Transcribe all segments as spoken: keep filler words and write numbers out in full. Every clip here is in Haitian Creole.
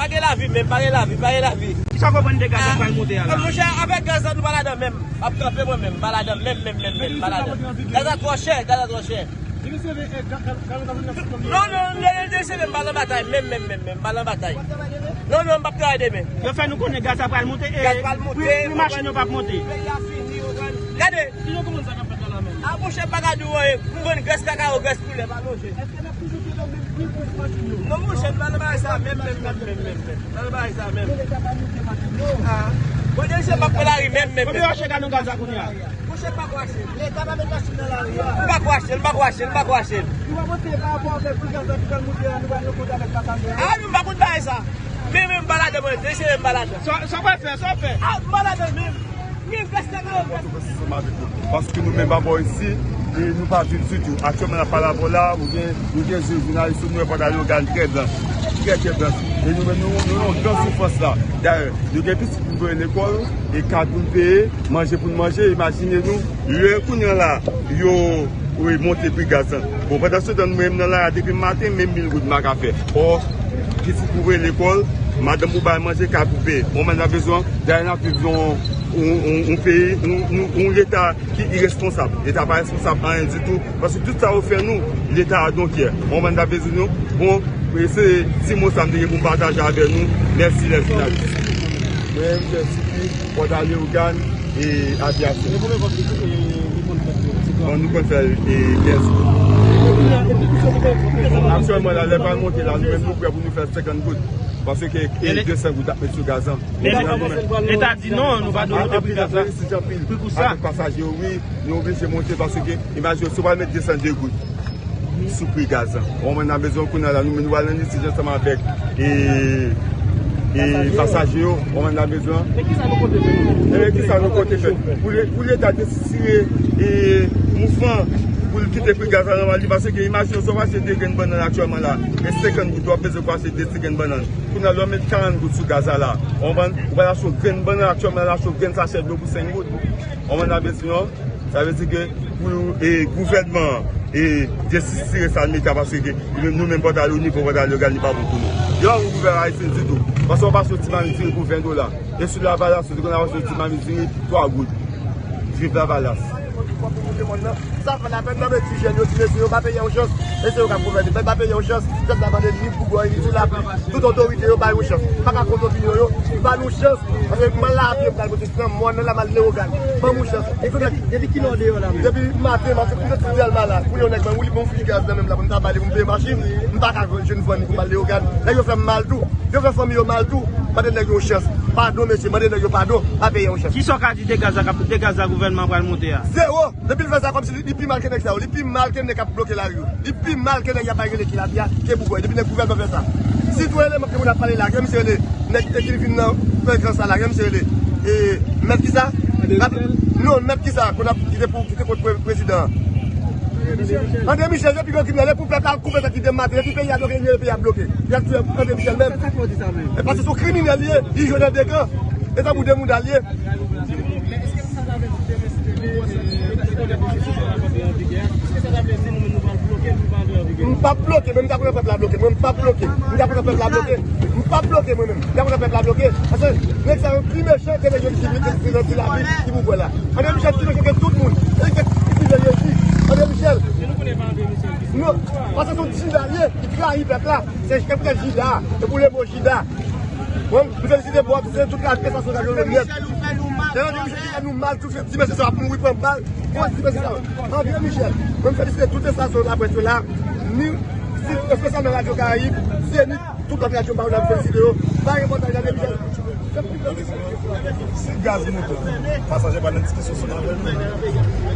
Pa gen lavi menm, pa gen lavi, pa gen lavi. Kisa w konprann de gaz la pral monte a la? Monchè, avèk gaz la nou pa ladan menm. M ap kanpe mwen menm, m pa ladan menm, menm, menm, menm, m pa ladan. Gaz la twò chè, gaz la twò chè. Non, non, lè, lè, lè, se menm pa nan batay, menm, menm, menm, menm, pa nan batay. Non, non, m p ap travay demen. Yo fè nou konnen gaz la pral monte, e pri, pri machin yo p ap monte. Gade. A, monchè, m pa ka di w anyen. M vann grès kakawo, grès poulè, pa lonje. Non, monchè, m pa nan bagay sa menm, menm, menm, menm, menm, menm. M pa nan bagay sa menm. A. Bon, Dèlsye, m ap pran lari menm, menm, menm. Konbyen yo achte galon gaz la kounye a? Monchè, m pa ko achte l. Leta pa met machin nan lari a. M pa ko achte l, m pa ko achte l, m pa ko achte l. Nou pa monte pa rapò avèk pri gaz la ki pral monte a, nou pral rankontre avèk pasaje a. A, nou pa konn bagay sa. Men, men, m pa ladan, mwen, Dèlsye, m pa ladan. Sa, sa w pral fè, sa w fè? A, m pa ladan, men. Paske nou menm pa bò isi, e nou pa viv ditou. Aktyèlman, n ap pale avè w la, ou gen, nou gen je jounalis nou, nou wè pòtay yo gade trè blanch, trè, trè blanch. E nou menm, nou, nou nan yon gran soufrans la. Dayè, nou gen pitit pou nou voye lekòl, e kay pou nou peye, manje pou nou manje. Imajine nou, lè kounye a la, yo, wi, monte pri gaz lan. Bon, pandan se tan, nou menm nan lari a depi maten, menm mil goud m pa ka fè. Ò, pitit pou voye lekòl, madanm pou bay manje, kay pou peye. Bon, mwen nan bezwen, dayè n ap viv yon, yon, yon, yon peyi, yon, yon, yon leta ki iresponsab. Leta pa responsab anyen ditou. Paske tout sa yo fè nou, leta a donkyè. Bon, mwen nan bezwen nou. Bon, e se ti mo sa m te gen pou m pataje avè nou. Mèsi, lè jounalis. Mwen, m fè Tipi, Pòdalè, Ogàn, e avyasyon. Bon, nou konn fè, e, pyès. Aktyèlman, la, lè pral monte la, nou menm nou prè pou nou fè senkant goud. Paske, e, de san goud ap met sou gaz lan. Leta di non, nou pa dwe monte pri gaz la. Pri kous la. Avèk pasaje yo, wi, nou oblije monte paske, imajine w, si w pral met de san de goud sou pri gaz lan. Bon, mwen nan bezwen kounye a la, nou menm nou pral nan litij ansanm avèk, e, e, pasaje yo. Bon, mwen nan bezwen. Men kisa nou konte fè? Ebyen, kisa nou konte fè? Pou le-, pou leta desistire, e, mouvman, pou l kite pri gaz la nòmal li, paske imajine w, si w achte de grenn bannann aktyèlman la, e senkant goud, w ap bezwen pou achte de ti grenn bannann. Kounye a, lè w met karant goud sou gaz la, la, w konprann? Ou pral achte yon grenn bannann aktyèlman, w al achte yon grenn sachè dlo pou senk goud. Ou konprann sa m vle di non? Sa vle di ke pou, e, gouvènman an, e, desistire sa l mete a, paske ke nou menm, nou menm Pòdalè, nivo Pòdalè, Ogàn, li pa bon pou nou. Yo, yon gouvènman ayisyen ditou. Paske w pase yon ti mamit diri pou ven dola. E sou Lavalas, ou te konn avanse yon ti mamit diri twa goud. Viv Lavalas. Sa fè lapèn nan men ti jèn yo, ti mesye yo pa peye yon chans. E se yo k ap gouvène. Pèp pa peye yon chans. Pèp la mande ni bougòy, ni sou lapli. Tout otorite yo bay yon chans. Pa ka kont opinyon yo. Ba nou chans. Paske m al lave pye m pral pote nan mòn nan la, m al Leyogàn. Ban m yon chans. Depi, depi kilè w deyò la menm? Depi maten, m ap fè tout sou Dèlma la. Pou yon nèg ban m, li ban m fil gaz nan men m la, pou m ta bale, pou m peye machin. M pa ka jwenn vann li pou m al Leyogàn. Nèg yo fè m mal tou. Yo fè fanmi yo mal tou. Mande nèg yo yon chans. Padon, mesye, mande nèg yo padon. Pa peye yon chans. Kisa w ka di de gaz la, de gaz la gouvènman an pral monte a? Zewo! Depi l fè sa, kòmsi li, li pi mal ke nèg sa yo. Li pi mal ke nèg k ap bloke lari yo. Li pi mal ke nèg y ap bay rele ki lavi a, ke bougòy. Depi nèg gouvènman fè sa. Sitou eleman ke moun ap pale la, ke misye rele, nèg ki te ki vin nan frekrans la, la, ke misye rele, e, mèt kisa? André Michel? Non, mèt kisa? Kon ap, ki te pou, ki te kont pre-, prezidan an. André Michel, se pi gwo kriminèl, e pou pèp la al koupe tèt li demen maten, epi peyi a bloke, peyi a bloke. Y ap touye André Michel menm. E paske se yon kriminèl li ye, li jwe nan de kan. E tankou de mouda li ye. M p ap bloke, men m ta kontan pèp la bloke. Mwen, m p ap bloke. M ta kontan pèp la bloke. M p ap bloke, mwen menm. M ta kontan pèp la bloke. Paske nèg sa yo pi mechan ke nèg yo ki, ki, ki, ki nan ti lavi, ki pou kwè la. André Michel pi mechan ke tout moun. E ke, ki, ki, ki, ki, André Michel. Non, paske se yon jida li ye, li trayi pèp la. Se, se poutèt jida. E pou le mo jida. Bon, m felisite bò tou, se tout la estasyon radyo yo nèt. André Michel ki fè nou mal tou, se ti mesye sa ap mouri pran bal. Bon, ti mesye sa. André Michel, mwen felisite tout estasyon laprès yo la. Ni, si, espesyalman Radyo Karayib, Zenith, tout lòt radyo pa yo, n ap felisite yo. Pa gen pòtay André Michel. Si gaz moute, pasaje pa nan diskisyon sou laprès.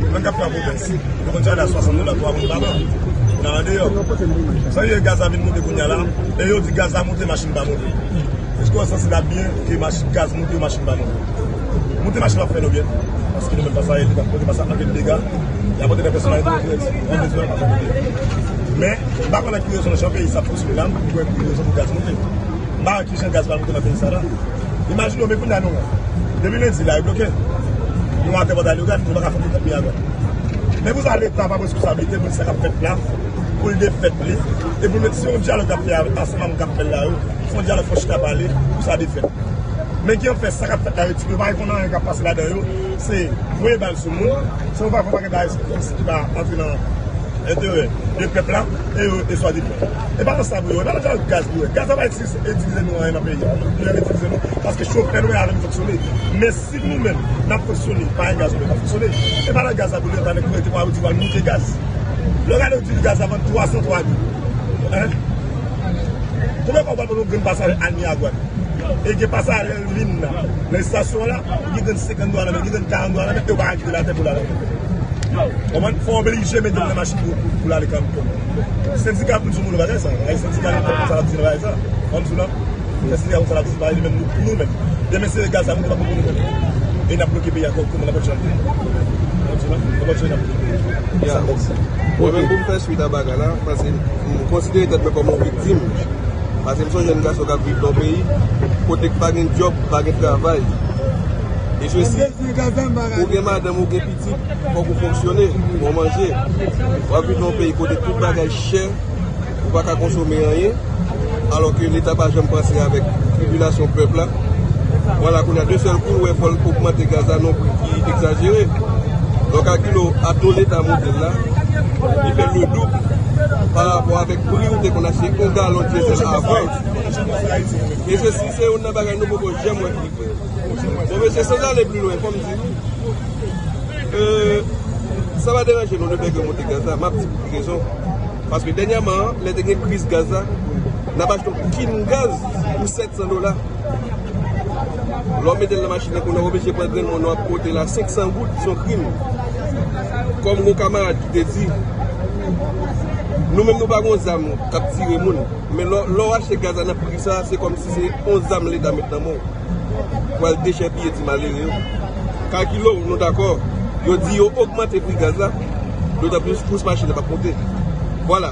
Moun k ap fè pwovens, yo konn chalè a swasant dola, twa moun pa pran. Nan andeyò. Sa yo gaz la vin moute kounye a la, e yo di gaz la moute, machin pa moute. Èske w sanse l ap byen ke mach-, gaz moute, machin pa moute? Moute machin ap fè nou byen. Paske nou menm pasaje, li pa pote pasaje anpil dega. Li ap pote nan pèsonalite nou, nou bezwen pa moute. Men, m pa konnen ki rezon nan chan peyi sa pou sou la, m pou wè ki rezon pou gaz moute. M pa wè ki jan gaz pral moute nan peyi sa la. Imajine w, men kounye a nou, depi lendi la, yo bloke. Nou atè Pòdalè, yo gade, nou pa ka fè anyen ankò. Men pou sa, Leta pa pran responsablite pou sa k ap fèt la, pou l defèt li, e pou l met si yon dyalòg k ap fè ansanm k ap fè l la yo. Fè yon dyalòg, fè yon chita pale pou sa defèt. Men ki anfèt, sa k ap fèt la, yo di yo pa reponn anyen k ap pase ladan yo, se voye bal sou moun, se yon pa, pa gen bagay ki pa antre nan enterè de pèp la, e yo, e swadizan. E pa nan sa pou yo, e pa nan dyalòg gaz pou yo. Gaz la pa itilize, itilize nou anyen nan peyi a. Li itilize nou, paske chofè nou menm avè n fonksyone. Men si nou menm, n ap fonksyone, pa gen gaz, nou pa fonksyone. E pa nan gaz la pou yo, pa nan kote pou yo di, va moute gaz. Lè w gade, yo di gaz la vann twa san twa goud. Hein? Konbyen fwa w pral pran yon grenn pasaje al Miragwàn? E gen pasaje l vin nan, nan estasyon an la, gen grenn senkant dola nan men, gen grenn karant dola nan men, e w pa ka kite l atè pou l al. Konprann? Fò w oblije mete l nan machin pou, pou, pou l ale kanmenm. Sendika pou di moun bagay sa. Ay, sendika l konn sa l ap di nan bagay sa. Konn sou la. Sendika konn sa l ap di, bagay li menm nou, nou menm. Demen se gaz la, moun pa pou nou menm. E n ap bloke peyi a kòm, kòm n ap fè chante. Konn sou la. N ap fè chante, n ap bloke peyi a. Ya, mèsi. Mwen menm pou m fè swit a bagay la, paske m konsidere tèt mwen kòm yon viktim. Paske m se yon jèn gason k ap viv nan yon peyi kote k pa gen djòb, pa gen travay. E sesi, ou gen madanm, ou gen pitit, fòk ou fonksyone, fòk ou manje. W ap viv nan yon peyi kote tout bagay chè, ou pa ka konsome anyen, alò ke Leta pa janm panse avèk tribilasyon pèp la. Vwala, kounye a, de sèl kou, ou wè fò l ogmante gaz la nan yon pri ki egzajere. Donk, kalkile w, atò Leta monte l la, li fè le doub pa rapò avèk pri ou te konn achte yon galon dyezèl avan. E sesi, se youn nan bagay nou poko janm wè ki rive. Bon, mesye, san ale pli lwen, fò m di nou, euh, sa pa deranje nou de fè ke monte gaz la, m ap di pou ki rezon. Paske dènyèman, lè te gen kriz gaz la, n ap achte yon kin gaz pou sèt san dola. Lè w mete l nan machin nan, kounye a w oblije pran grenn moun nan, w ap pote l a senk san goud, se yon krim. Kòm yon kamarad ki te di, nou menm nou pa gen yon zam k ap tire moun. Men lè, lè w achte gaz la nan pri sa, se kòmsi se yon zam Leta met nan men w pou al dechèpiye ti malere yo. Kalkile w, nou dakò, yo di yo ogmante pri gaz la, dotan plis kous machin nan p ap monte. Vwala.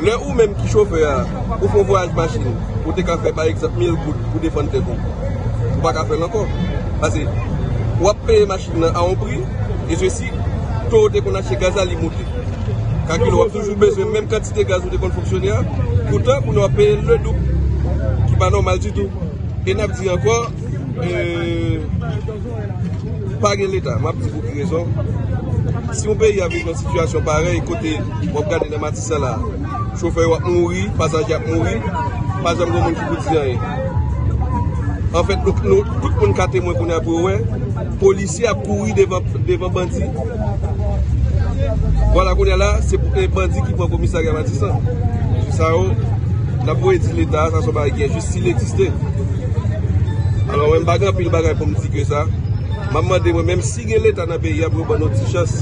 Lè ou menm ki chofè a, ou fè yon vwayaj machin, ou te ka fè, pa egzanp, mil goud pou defann tèt ou, ou pa ka fè l ankò. Paske w ap peye machin nan a yon pri, e sesi, to ou te konn achte gaz la, li monte. Kalkile, w ap toujou bezwen menm kantite gaz ou te konn fonksyone a, poutan kounye a w ap peye le doub, ki pa nòmal ditou. E n ap di ankò, euh, pa gen Leta. M ap di pou ki rezon. Si yon peyi ap viv nan sitiyasyon parèy, kote w ap gade nan Matisan la, chofè yo ap mouri, pasaje ap mouri, pa janm gen moun ki pou di anyen. Anfèt, nou, nou, tout moun ka temwen kounye a pou yo wè, polisye ap kouri devan, devan bandi. Vwala, kounye a la, se pou, e bandi ki pran komisarya Matisan. Mesye sa yo, n ap voye di Leta, sa se yon bagay ki enjis, si l egziste. Alò, mwen, m pa gen anpil bagay pou m di ke sa. M ap mande, mwen, menm si gen Leta nan peyi a, pou yo ban nou ti chans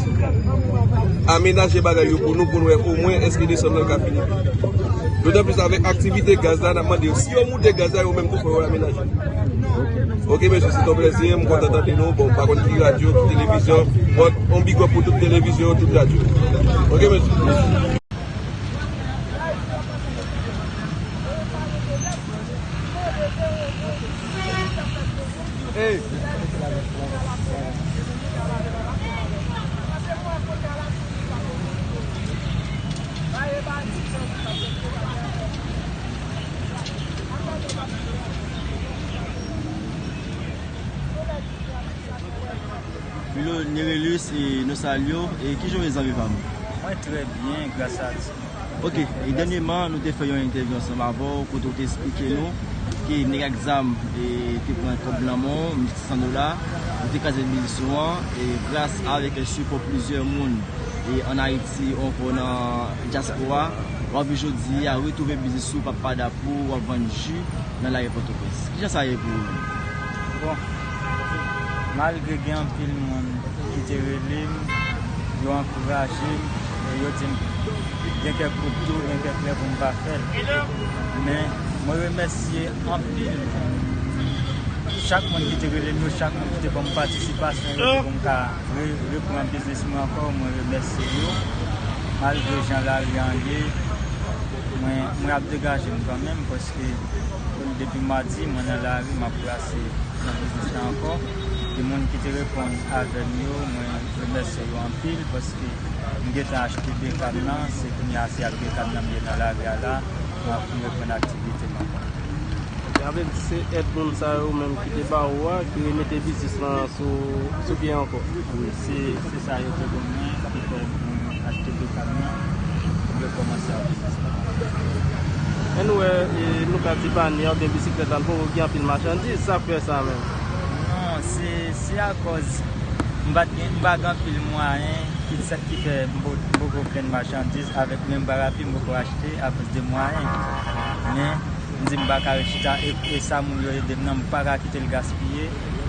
amenaje bagay yo pou nou, pou nou wè omwen èske desann nan ka fini. Dotan plis avèk aktivite gaz la, n ap mande yo, si yo moute gaz la, yo menm tou fò yo amenaje. Ok, mesye, se yon plèzi, m kontan tande nou. Bon, m pa konn ki radyo, ki televizyon. Bon, yon big up pou tout televizyon, tout radyo. Ok, mesye. Hey. Milo Nerelus, e nou salye w. E kijan w ye, zanmi pa m? Mwen trè byen, gras a Dye. Ok, e dènyèman, nou te fè yon entèvyou ansanm avè w, kote w te eksplike nou ke nèg ak zam, e, te pran kòb nan men w, san dola, ou te kraze biznis ou an, e gras avèk sipò plizyè moun, e ann Ayiti, ankò nan dyaspora, w ap jodi a retwouve biznis ou, Papada Pou, w ap vann ji nan lari Pòtoprens. Kijan sa ye pou ou menm? Bon, malgre gen anpil moun ki te rele m, yo ankouraje m, e yo di m gen kèk kout tou, gen kèk lè pou m pa fè l. Men, mwen remèsye anpil moun. Chak moun ki te rele m yo, chak moun ki te ban m patisipasyon yo pou m ka re-, reprann biznis mwen ankò, mwen remèsye yo. Malgre jan lari an ye, mwen, mwen ap degaje m kanmenm, paske depi madi, mwen nan lari, m ap brase nan biznis la ankò. Gen moun ki te reponn avè m yo, mwen remèsye yo anpil, paske m gentan achte de kab nan, se kounye a se ak de kab nan m ye nan lari a la, m ap reprann aktivite m ankò. Sa vle di se èd moun sa yo menm ki te ba ou a ki remete biznis lan sou, sou pye ankò. Wi, se, se sa yo te ban mwen ki fè mwen achte Bekan nan pou mwen kòmanse ak biznis la. Anyway, e, nou ka di panye a oubyen bisiklèt la, nou poko gen anpil machandiz, sa k fè sa menm? Non, se, se akòz m pa t gen, m pa gen anpil mwayen, ki sa ki fè m po-, m poko plenn machandiz avèk menm parapi m poko achte akoz de mwayen. Men, m di m pa ka ret chita e, e sa moun yo ede m nan, m pa ka kite l gaspiye.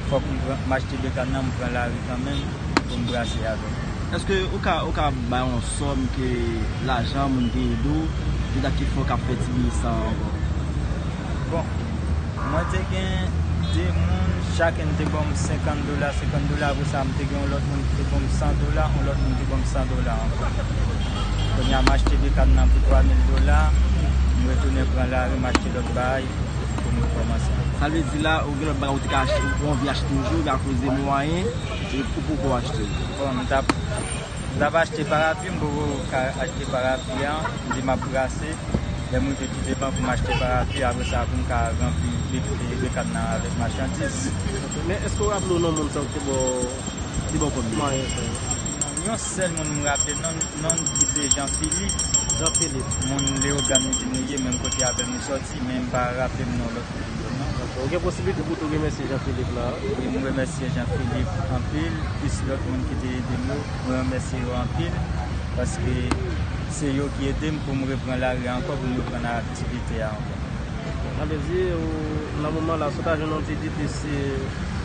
Fòk m pran, m achte Bekan nan, m pran lari kanmenm pou m brase avè l. Èske ou ka, ou ka bay yon sòm ke lajan moun te ede w, ki dat ki fè w ka fè ti biznis sa ankò? Bon, mwen te gen de moun, chakenn te ban m senkant dola, senkant dola, apre sa, m te gen yon lòt moun ki te ban m san dola, yon lòt moun te ban m san dola ankò. Kounye a, m achte Bekan nan pou twa mil dola, m retounen pran lari, m achte lòt bagay pou m rekòmanse ankò. Sa vle di la, ou gen lòt bagay ou te ka achte, ou anvi achte toujou, men akoz de mwayen, ou, ou poko achte. Bon, m t ap, m t ap achte parapi, m poko ka achte parapi an, m di m ap brase. Lè m rive pi devan pou m achte parapi, apre sa pou m ka ranpli bik-, e, Bekan nan avèk machandiz. Men èske w raple w non moun sa w te ba w, te ba w kòb mwayen sa yo? Yon sèl moun m raple non, non ki se Jean Philippe. Jean Philippe. Moun Leyogàn li di nou ye, menm kote avè m li sòti, men m pa raple m non lòt moun yo non. Ou gen posiblite pou tou remèsye Jean Philippe la? Wi, m remèsye Jean Philippe anpil, plis lòt moun ki te ede m yo, mwen remèsye yo anpil, paske se yo ki ede m pou m repran lari a ankò, pou m reprann aktivite a ankò. Sa vle di, ou, nan moman la, si w ta jwenn yon ti di plis, e,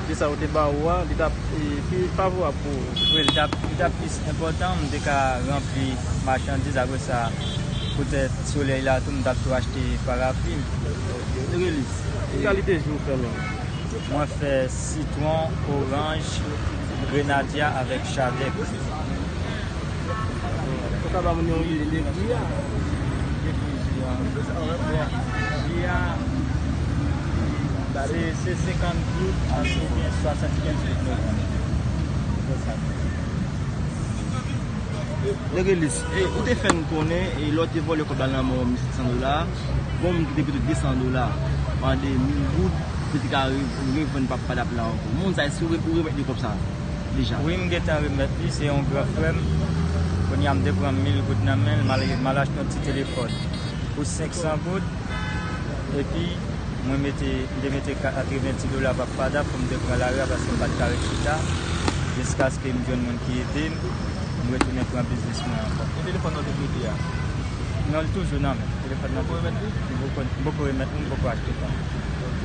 de sa yo te ba ou a, li t ap, e, pi favorab pou ou. Wi, li t ap, li t ap plis enpòtan, m te ka ranpli machandiz, apre sa, poutèt solèy la tou, m t ap tou achte parapli. Nerelis, ki kalite ji ou fè menm? Mwen fè sitwon, oranj, grenadya avèk chadèk. Ou ka ba moun yon ide de pri a? De pri ji a. Bon, ji a, se, se senkant goud oubyen swasannkenz goud nou vann. Se sa. Nerelis, e, ou te fè n konnen, e, lè w te vòlè kòb la nan men yon misye san dola, gon moun ki te prete w de san dola an de mil goud, pou te ka re-, revann pa-, padap la ankò. Moun sa, èske ou re-, ou remèt li kòb sa deja? Wi, m gentan remèt li, se yon gran frè m. Kounye a, m te pran mil goud nan men l, m al, m al achte yon ti telefòn pou senk san goud. Epi, mwen mete, m te mete ka-, katrevenndis dola pa padap pou m te pran lari a paske m pa t ka ret chita. Jiskaske m jwenn moun ki ede m, m retounen pran biznis mwen ankò. E telefòn nan w te prete a? Non, li toujou nan men m. Telefòn nan. Ou poko remèt li? M poko, m poko remèt li, m poko achte pa m. Ok.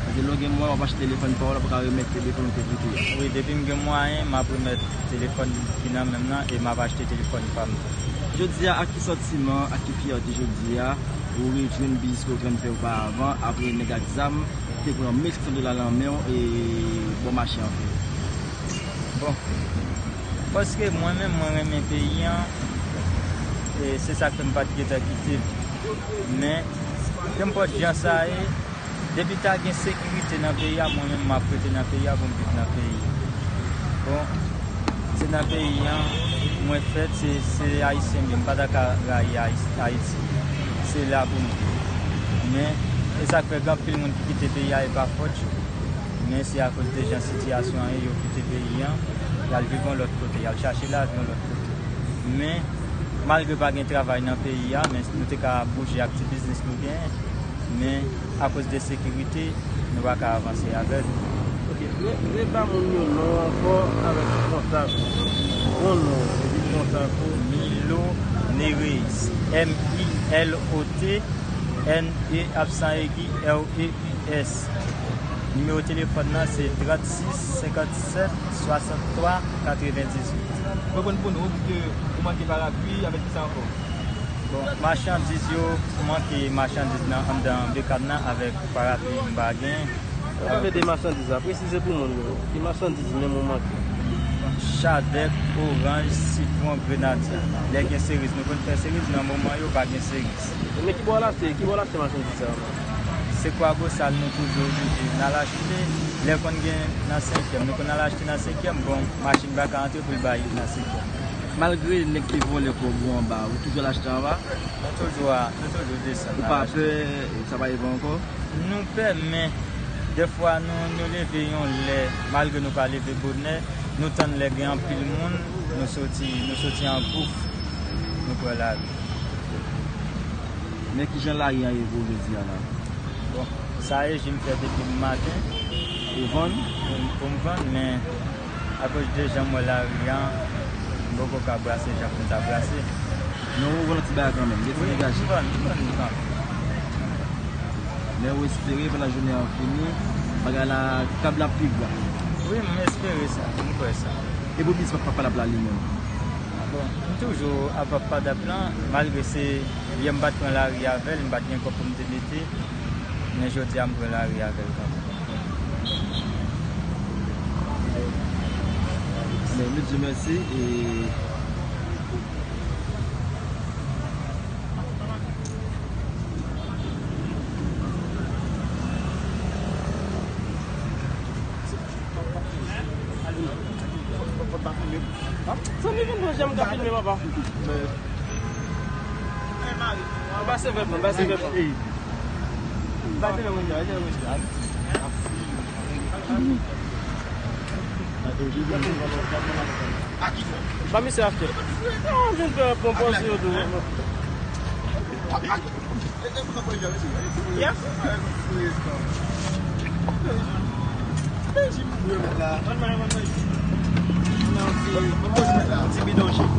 Paske lè w gen mwayen, w ap achte telefòn pa w la, w pa ka remèt telefòn ou te prete a. Wi, depi m gen mwayen, m ap remèt telefòn ki nan men m nan e m ap achte telefòn pa m. Jodi a, ak ki santiman, ak ki fyète jodi a, ou rejwenn biznis ke w te konn fè oparavan, apre nèg ak zam te pran mil senk san dola nan men w e ba w mache anpil? Bon, paske mwen menm, mwen renmen peyi an, e se sa k fè m pa t gentan kite l. Men, kenpòt jan sa ye, depi ta gen sekirite nan peyi a, mwen menm m ap rete nan peyi a pou m viv nan peyi a. Bon, se nan peyi an mwen fèt, se, se ayisyen m ye, m pa ta ka rayi Ayis-, Ayiti. Se la pou m viv. Men, e sa k fè gen anpil moun ki kite peyi a, e pa fòt yo. Men se akoz de jan sitiyasyon an ye, yo kite peyi an, y al viv yon lòt kote, y al chache lavi yon lòt kote. Men, malgre pa gen travay nan peyi a, men nou te ka bouje ak ti biznis nou genyen. Men, akoz de sekirite, nou pa ka avanse avè l. Ok, men, men ba moun yon non ankò avèk kontak ou. Yon non, epi kontak ou. Milo Nereis, M I L O T N E aksan egi R E I S. Nimewo telefòn nan se trannsis, senkannsèt, swasanntwa, katrevendizuit. Reponn pou nou, ou di ke ou manke parapli, avèk ki sa ankò? Bon, machandiz yo, manke machandiz nan anndan bekàn nan avèk parapli m pa gen. Ou pale de machandiz la, presize pou moun yo. Ki machandiz menm ou manke? Chadèk, oranj, sitwon, grenadya. Lè gen seriz, nou konn fè seriz, nan moman yo pa gen seriz. Men ki bò w al achte, ki bò w al achte machandiz sa yo menm? Se Kwabosal nou toujou oblije n al achte. Lè konn gen nan senkyèm, nou konn al achte nan senkyèm, bon, machin pa ka antre pou l bay nan senkyèm. Malgre nèg te vòlè kòb ou anba, ou toujou al achte anba? Nou toujou a, nou toujou desann. Ou pa pè sa pa rive ankò? Nou pè, men dèfwa nou, nou leve yon lè, malgre nou pa leve bonè, nou tann lè gen anpil moun, nou soti, nou soti an gouf, nou pran lari. Men kijan lari a ye pou w jodi a la? Bon, sa ye, j m fè depi maten. Ou vann? Pou, pou m vann, men akoz de jan m wè lari a, m poko ka brase jan pou m ta brase. Men ou vann yon ti bagay kanmenm, gen ti degaje. Wi, m vann, m vann kanmenm. Men ou espere pandan jounen an fini, bagay la, kab la pi gwo. Wi, m espere sa, m kwè sa. E pou biznis Papa Dap la li menm? Bon, m toujou ap Papa Dap lan, malgre se yè m pa t pran lari avè l, m pa t gen kòb pou m te mete, men jodi a m pran lari avè l kanmenm. Men nou di mèsi e Zanmi, vin pran jan m ka filme, papa. Anba se vèp lan, anba se vèp lan. Anba se vèp lan, anba se vèp lan. Ba misye achte. Non, vin fè pran pòz yo tou. Yes. Ti bidon jip.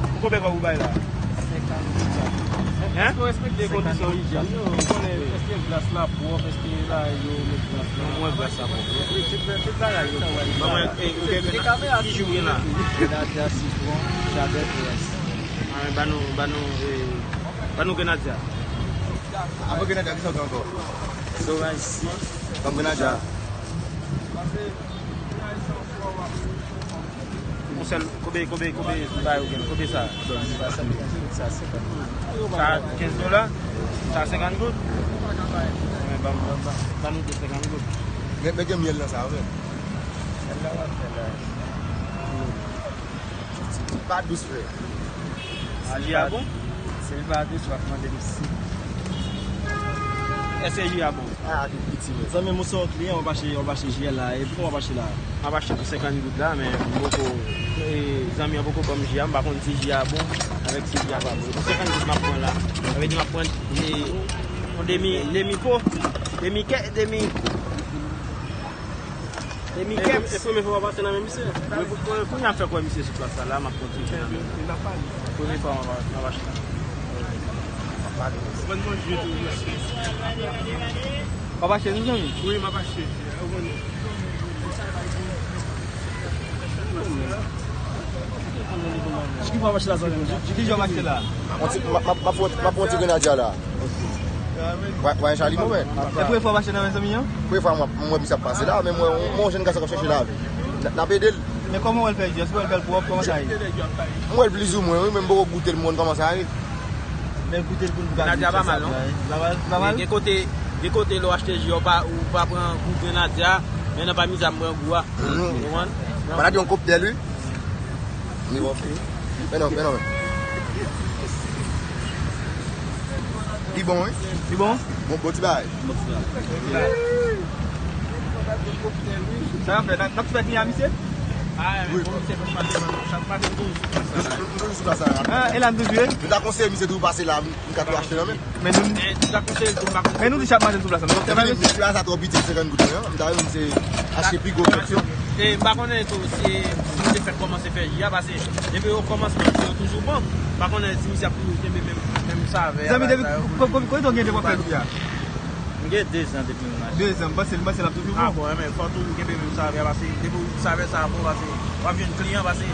Ou konbyen kòb ou bay la? Senkant. Èske w respekte kondisyon ijyèn yo? Ou konnen, èske glas la pwòp, èske la yo met glas la? Mwen glas la pwòp. Wi, tout, tout bagay yo pwòp. Ban mwen, e, ou gen ki jou w gen la? Grenadya, sitwon, chabèt, rès. A, ban nou, ban nou, e, ban nou grenadya. Avan grenadya, kisa w gen ankò? Zoranj, si. Ban m grenadya. Yon sèl, konbyen, konbyen, konbyen bagay ou gen? Konbyen sa? Sa senkant goud, sa senkant goud. Sa kenz dola? Sa senkant goud? Men ban m, ban m, ban nou de senkant goud. Men, men gen myèl nan sa, wi. Myèl la, w ap fè la. Pa dous, frè. A, ji a bon? Si l pa dous, w ap mande m si. Èske ji a bon? A, tout piti, men. Zanmi m, ou se yon kliyan, w ap achte, w ap achte ji a la. E pou w ap achte la? M ap achte pou senkant goud la, men m poko, e, zanmi an poko ban m ji a, m pa konn si ji a bon, avèk si ji a pa bon. Pou senkant goud m ap pran la. Sa vle di m ap pran, e, yon demi, demi po, demi kè, demi. E mi kèps. E, e premye fwa w ap achte nan men misye? Mwen, pou, pou, pou n ap fè kwè misye sou plas la, la, m ap kontinye nan men. Premye fwa m ap, m ap achte. W ap achte tou, mesye. W ap achte tou, zanmi? Wi, m ap achte. Ou konnen. Ki fwa w ap achte la, zanmi? Ki, ki jan w ap achte la? M ap, m ap, m ap, m ap pran ti grenadya la. Wa-, Wayaj Alimo, men. E premye fwa w ap achte nan men zanmi an? Premye fwa mwen, mwen wè misye ap pase la, men mwen, mwen, yon jèn gason k ap chèche lavi. N, n ap ede l. Men kòman w wè l fè jès? Ou wè l fè l pwòp? Kòman sa ye? Mwen wè l plizoumwen, wi, men m poko goute l, m konn kòman sa ye. Men goute l pou n ka di sa. Grenadya pa mal, non? Pa mal, pa mal. Gen kote, gen kote lè w achte ji, ou pa, ou pa pran gou grenadya, men nan pa mizè a m pran gou a. Ou konprann? Maladi yon koktèl, wi. Ni bon. Men non, men non, men. Li bon, wi. Li bon? Bon, bon ti bagay. Bon ti bagay. Sa y ap fè? N ap, n ap fè kliyan misye? Wi. Ah, e la n toujou ye? Nou ta konseye misye tou pase la. M ka tou achte nan men. Men nou, men nou di chak maten sou plas la. Epi, epi a sa twò piti, senkant goud, non? M ta renmen se achte pi gwo kèk yo. E m pa konnen tou si, si misye fèk kòmanse fè ji a, paske depi o kòmansman, ji yo toujou bon. M pa konnen si misye ap toujou kenbe menm, menm savè a, bagay sa yo. Zanmi, depi, ko-, ko-, ko-, kote w gen de w ap fè ji a? M gen dezan depi m achte. Dezan, m panse, m panse l ap toujou bon. Ah, bon, men fò w toujou kenbe menm savè a, paske depi w savè sa a bon, paske w ap jwenn kliyan, paske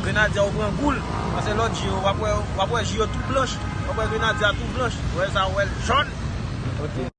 grenadya ou pran gou l, paske lòt ji yo, w ap wè, w ap wè ji yo tou blanch. W ap wè grenadya tou blanch. Ou wè sa, ou wè l jòn. Ok.